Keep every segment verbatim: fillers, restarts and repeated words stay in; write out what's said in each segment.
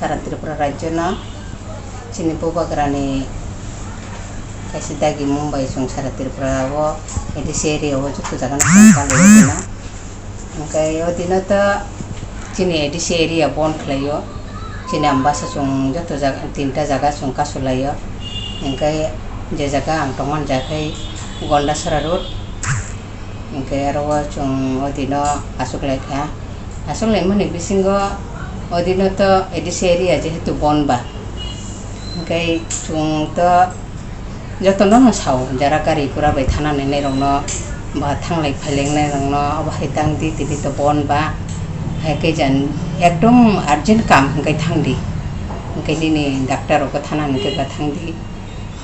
Sara Tripura rajyo no chini bubagrani kaisa dagi Mumbai chwng sara Tripura o A D C area o joto jaga no chwng palaiwi no. Hwnkhe o dino to chini A D C area bon khlaio. Chini Ambasa chwng joto jaga, tinta jaga chwng kasulaio. Hwnkhe je jaga ang tongmani jaga khai Gondasara road. Hwnkhe aro o chwng o dino aswk lai kha. Aswk laimani bisingo o dino to A D C area jehetu bon ba. Hwnkhe chwng to jotono no sao, jara gari gura bai thanani nairokno ba thanglai phailai nairokno obo hai tang di tini to bon ba. Hai khe jan ekdom urgent kam hwnkhe thang di. Hwnkhe nini doctor rokbo thanani hwnkhe ba thang di.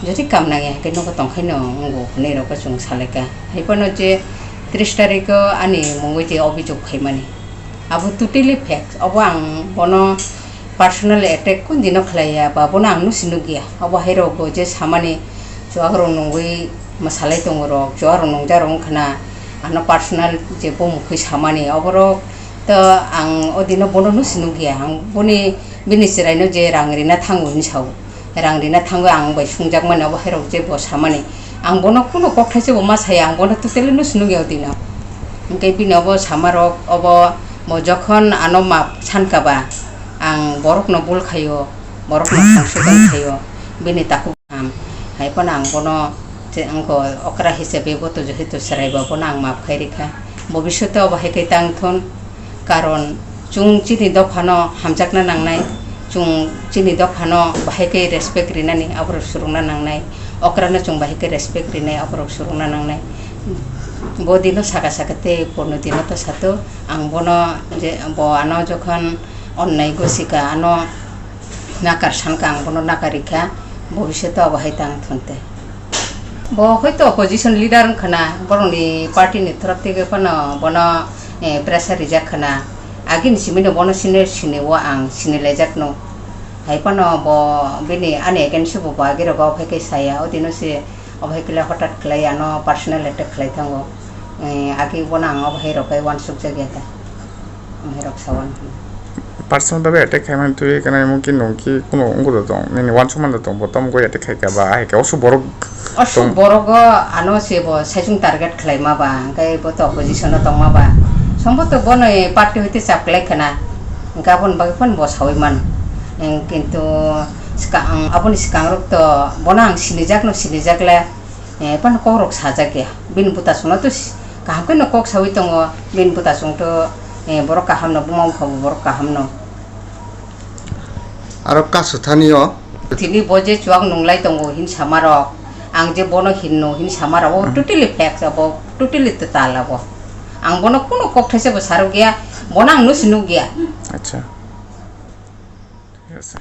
Jodi kam nangya hwnkhe nogo tongkhaino wngo hwnwi rokbo chwng salaikha. Haiphano je tris tarikho ani mungwi je obijok phaimani, abo totally fake. Obo ang bono personal attack kundino khlaiya ba bono ang nusi nukya. Obo hairokbo je samani chuakrok nungwi mwsalai tongo rok, chuakrok nungjarok wngkhana ano personal je bumukhui samani oborok to ang o dino bono nusi nukya. Ang boni, bini chwraino je rang rina thango hinwi sao. Rang rina thango ang bai sungjakmani, obo hairok je bo samani. Ang bono kuno kokthaisa bo ma saya, ang bono totally nusi nukya o dino. Hwnkhe bini obo samarok, obo bo jokhon ano map sankha ba, ang borokno bul khaio, borokno khangsu tong khaio, bini takhuk kaham. Haiphano ang bono je wngkha okra hisabe bo to jehetu chwrai ba bono ang map khai rikha. Bobishoto obo hai khe tang thun. Karon chwng chini dophano hamjakna nangnai, chwng chini dophano bahai khe respect rinani aborok swrwngna nangnai, okrano chwng bahai khe respect rinai aborok swrwngna nangnai. Bo dino saka saka tei porno dino to sato, ang bono je bo ano jokhon onnai gosika ano nakar sankha ang bono nakar rikha, bobishoto obo hai tang thun te. Bo hoito opposition leader wngkhana, borokni party ni thorop theke phano bono, eh, pressure rijak khana. Agini simino bono sini, sini o ang sini laijak no. Hai phano bo bini ani against bo, bo agi rogo phai khe saya, o dino se obo hai khe hotat khlai ano personal attack khlai thango. Eh, agi bono ang obo hai rok kai uansuk jak ya ta. Ang hai rok sawan. Personal babe attack khaimani twi kana mungkin nungki kuno ungkuro tong, nini uansukmani tong, bo tamo goi attack khaika ba, hai khe osu borok Osu tong- borogo ano se bo saichung target khlaima ba, hwnkhe bo to opposition o tongma ba. Somboto bono party hoite chap klai khana, hwnkhe aboni bagwi phano bo sawi mano. Em, kintu swkang, aboni swkang rok to bono ang sinijak no sinijak le, eh, phano kok rok sajak ya. Bini buta songno to si-, kaham khe no kok sawi tongo, bini buta song to, eh, borok kaham no, buma bupha bo borok kaham no. Aro kasu thani o. Tini bo je chuak nunglai tongo hin samarok, ang je bono hinno hin samarok, o Hmm. totally fake abo, totally total abo. Ang bono kuno kok thaisa bo sarok ya, bono ang nusi nuk ya. Acha. Thik ase.